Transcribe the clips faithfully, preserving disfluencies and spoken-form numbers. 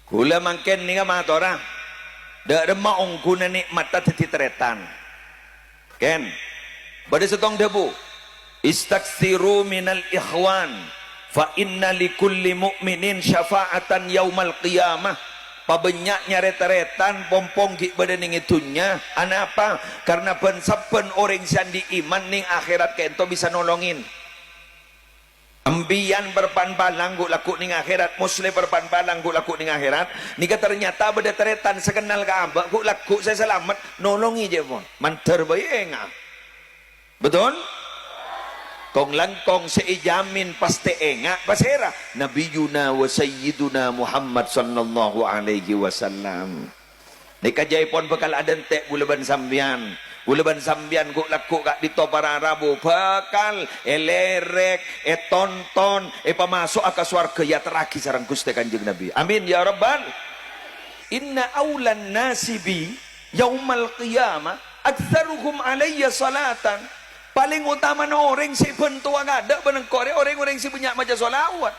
Kaulâ mangkèn nèka matora, dâ' remma ongghuna nè'matta dhâddhi tarètan. Kèng, bâdâ sèttong dhâbu, "Istaksiru minal ikhwan, fa inna likulli mu'minin syafa'atan yaumal qiyamah." Pabânnya' nyarè tarètan, pong-pong ghi' bâdâ nèng è dhunnya. Anapa? Karna bân-sabbhân orèng sè andi' iman nèng akhèrat ka'ènto bisa nolongè. Empèyan parpan palang ghu' lagghu' nèng akhèrat, Musleh parpan palang ghu' lagghu' nèng akhèrat, nèka ternyata bâdâ tarètan sè kennal ka abâ' ghu' lagghu' sè salamet, nolongè jhâ' pon. Mandhâr bhâi enga'. Betul? Kong-langkong sè èjamin pastè enga', pasèra? Nabiyuna wa Sayyiduna Muhammad sallallahu alaihi wasallam. Nèka jhâ' pon bhâkal adhânte' kaulâ bân sampèyan. Kaulâ bân sampèyan ghu' lagghu' ka'dinto para rabu bhâkal èlèrèk, ètonton, èpamaso'a ka sowarghâ, èaterraghi sareng Ghustè Kanjeng Nabi. Amin, ya Rabbal. "Inna aulan nasi bi yaumal qiyamah aktsaruhum alayya salatan." Palèng otamana orèng sè bhântowa kaadâ' bân engko' rè orèng-orèng sè bânnya' maca shalawat.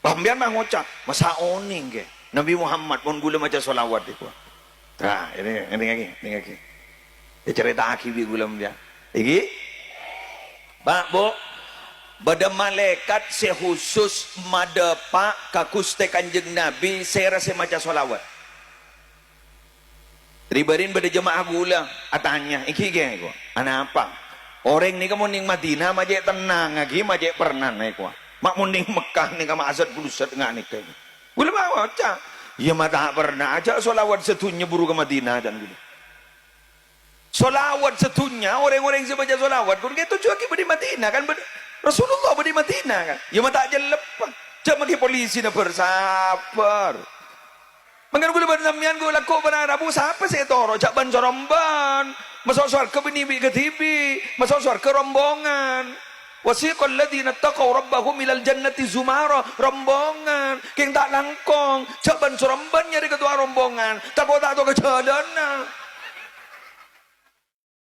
Sampèyan mah ngoca', "Masa onèng, ghi, Nabi Muhammad mon kaulâ maca shalawat, ghi." Nah, ini, ini lagi, ini lagi. Ècarèta'aghi bi' kaulâ sampèyan. Iki, Pak, Bu, bâdâ malaèkat sè khusus madhâpa' ka Ghustè Kanjeng Nabi sèra sè maca shalawat. Ri-bâri' bâdâ jemaah kaulâ atanya, "Èngghi, ghi, èngghi, anapa? Orèng nèka mon nèng Madinah ma' cè' tennangngaghi, ma' cè' pernana, èngghi. Ma' mon nèng Mekkah nèka ma' asat-blusat nga' nèka, èngghi." Kaulâ maca, "Iyâ, ma' ta' perna, ajâ' shalawat sadhunnya buru ka Madinah," can kaulâ. Shalawat sadhunnya, orèng-orèng sè maca shalawat, ghun kè tojjhuwaghi bâdâ è Madinah, kan? Bâdâ, Rasulullah bâdâ è Madinah, kan? Iyâ, ma' ta' cellep. Jhâ' maghi polisina bâr-, sabâr. Mangkana kaulâ bân sampèyan ghu' lagghu' para rabu, sapa sè ètoro'? Jhâ' bân-sorombân. Maso' sowarghâ binè' bi' kadhibi'. Maso' sowarghâ rombongan. "Wasiqal ladzina taqaw rabbahum ilal jannati zumara." Rombongan. Kèng ta' langkong. Jhâ' bân-sorombân nyarè ketua rombongan. Tako' ta' tao ka jhâlânna.